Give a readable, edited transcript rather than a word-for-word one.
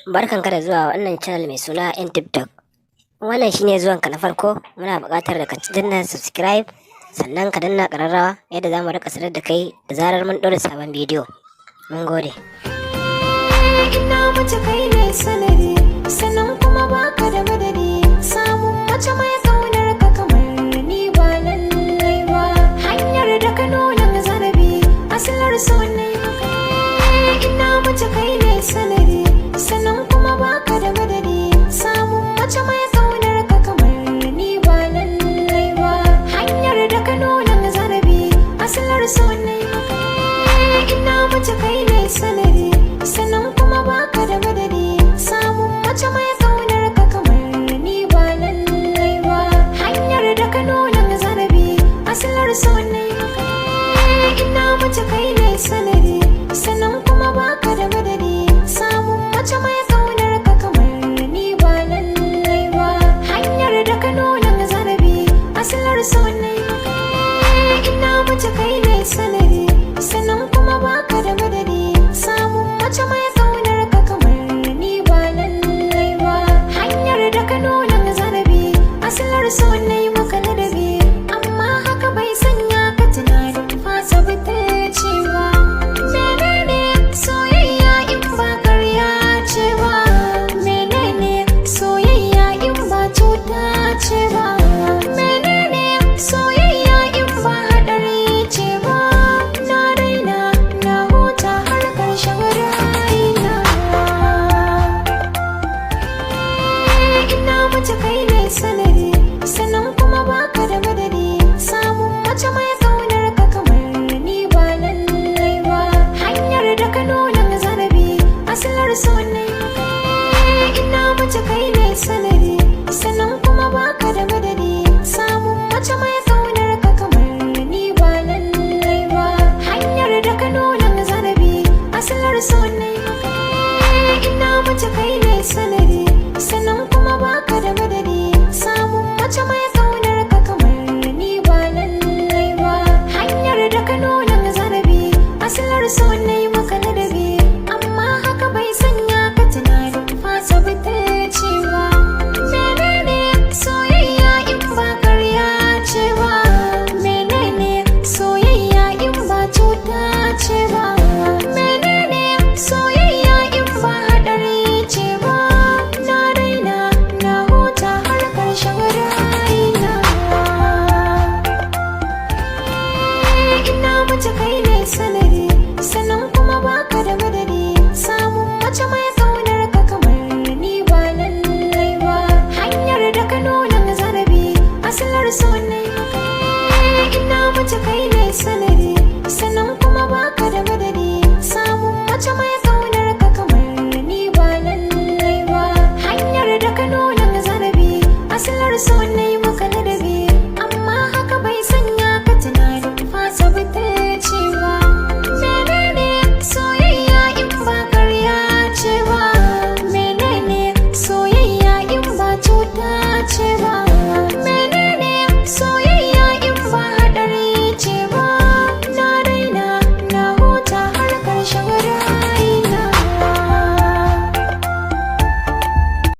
Barkanka da zuwa wannan channel mai suna yan TikTok. Wannan shine zuwanka na farko, muna buƙatar da ka danna subscribe, sannan ka danna ƙararrawa yadda za mu rika sanar da kai da zarar mun ɗora sabon bidiyo. Mun gode. Ina mace, kai ne sanadi, sannan kuma baka da madadi. Samun mace mai kaunar ka kamar ni ba lallai ba. Hanyar da ka nuna zarabi, asalar so ne. Ina mace, kai ne sanadi, sannan kuma baka da madadi. Samun mace mai kaunar ka kamar ni ba lallai ba. Hanyar da ka nuna zarabi, asalar so ne. Ina mace, kai ne sanadi, sannan kuma baka da madadi. Samun mace mai kaunar ka kamar ni ba lallai ba. Hanyar da ka nuna zarabi, asalar so ne. Ina mace, kai ne sanadi, sannan kuma baka da madadi. Samun mace mai kaunar ka kamar ni ba lallai ba. Hanyar da ka nuna zarabi, asalar so ne. Ina mace, kai ne sanadi, sannan kuma baka da madadi. Samun mace mai kaunar ka kamar ni ba lallai ba. Hanyar da ka nuna zarabi, asalar so ne. Maka ladabi, amma haka bai sanya ka tunanin fasa butulci ba. Menene soyayya in ba karya ce ba? Menene soyayya in ba cuta ce ba? Menene soyayya in ba hadari ce ba? Na daina, na huta har karshen raina. Ina mace, kai ne sanadi, sannan kuma baka da madadi. Samun mace mai kaunar ka kamar ni ba lallai ba. Hanyar da ka nuna zarabi, asalar so ne. Ina mace, kai ne sanadi, sannan kuma baka da madadi. Samun mace mai kaunar ka kamar ni ba lallai ba. Hanyar da ka nuna zarabi, asalar so ne. Ina mace, kai ne sanadi, sannan kuma baka da madadi. Samun mace mai